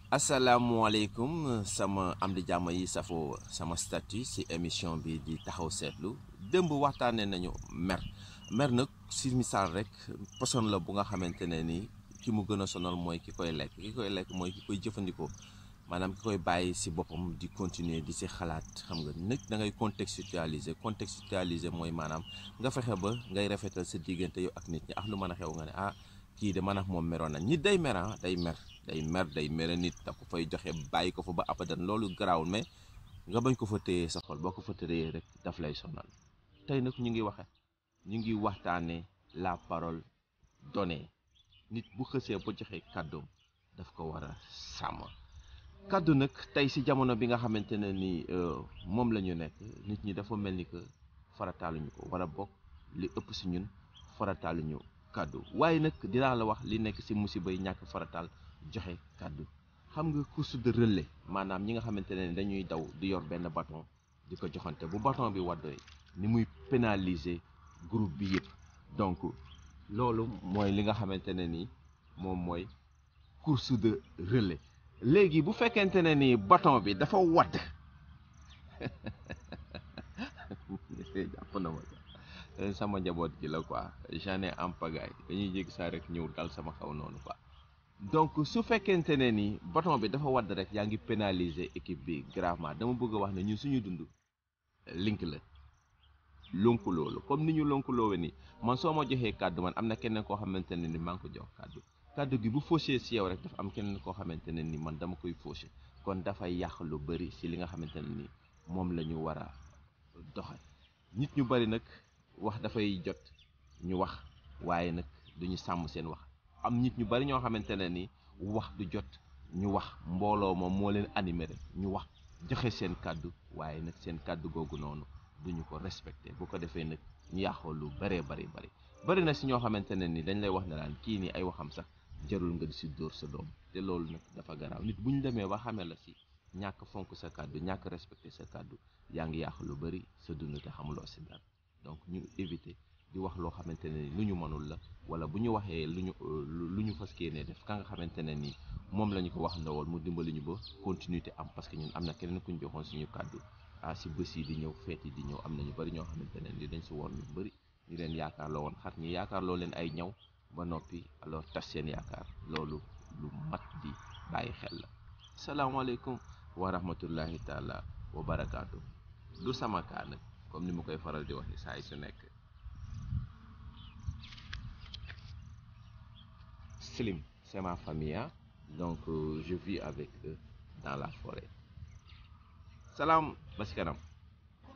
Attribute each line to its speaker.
Speaker 1: Assalamualaikum sama am di jàmm yi safo sama statut ci émission bi di taxaw seetlu démb waxtaanee nañu mer nag si misaal rek poson la bu nga xamante ne ni ki mu gën a sonal mooy ki koy lekk mooy ki koy jëfandikoo maanaam ki koy bàyyi si boppam di continuer di si xalaat xam nga nit da ngay contextualiser mooy maanaam nga fexe ba ngay rafetal sa diggante yow ak nit ñi ak lu mën a xew nga ne kii de man ak moom meroon na nit day mer day mere nit da ko fay joxe bàyyi ko fa ba abadan loolu garaawul mais nga bañ ko fa téyee sa xol boo ko fa téyee rek daf lay sonal tey nag ñu ngi waxtaanee la parole donnée nit bu xësee ba joxe kàddoom daf ko war a sàmm kàddu nag tey si jamono bi nga xamante ne ni moom la ñu nekk nit ñi dafa mel ni que farataaluñu ko wala bokk li ëpp si ñun farataaluñu kàddu waaye nag dinaa la wax li nekk si musiba yi ñàkk farataal joxe kàddu xam nga course de relais maanaam ñi nga xamante ne dañuy daw di yor benn bâton di ko joxante bu bâton bi waddooy ni muy pénaliser groupe bi yëpp donc loolu mooy li nga xamante ne ni moom mooy course de relais léegi bu fekkente ne ni bâton bi dafa wadd jàpp na ma sama njaboot gi la quoi j'en ai en pagaille dañuy jéggi saa rek ñëw dal sama xaw noonu quoi donc su fekkente ne ni bâton bi dafa wadd rek yaa ngi pénaliser équipe bi gravement dama bëgg a wax ne ñun suñu dund link la lonku loolu comme ni ñu lonku loowe ni man soo ma joxee kàddu man am na keneen koo xamante ne ni maa ngi ko jox kàddu gi bu fauché si yow rek dafa am keneen koo xamante ne ni man dama koy fauché kon dafay yàq lu bëri si li nga xamante ne ni moom la ñu war a doxal nit ñu bëri nag wax dafay jot ñu wax waaye nag duñu sàmm seen wax am nit ñu bari ñoo xamante ne ni wax du jot ñu wax mbooloo moom moo leen animé rek ñu wax joxe seen kàddu waaye nag seen kàddu googu noonu duñu ko respecté bu ko defee nag ñu yàqoo lu bëree bëri na si ñoo xamante ne ni dañ lay wax ne laan kii nii ay waxam sax jarul nga di si dóor sa doom te loolu nag dafa garaaw nit bu ñu demee ba xamee la si ñàkk fonk sa kàddu ñàkk respecté sa kàddu yaa ngi yàq lu bëri sa dund te xamuloo si dara donc ñu éviter di wax loo xamante ne ni lu ñu mënul la wala bu ñu waxee lu ñu fas yéenee def ka nga xamante ne ni moom la ñu ko wax ndawal mu dimbali ñu ba continuité am parce que ñun am na keneen ku ñu joxoon suñu kàddu si bés yi di ñëw feet yi di ñëw am na ñu bëri ñoo xamante ne ni dañ si woon ñu bëri ñu leen yaakaarloo woon xar ñi yaakaarloo leen ay ñaw ba noppi alors tas seen yaakaar loolu lu mat di bàyyi xel la. asalaamaaleykum wa rahmatullahi taala wa barakaatu du sama kaa nag comme ni ma koy faral di wax ni saa yi su nekk. Slim, c'est ma famille, hein? Donc je vis avec eux dans la forêt. Salam, basi kanam.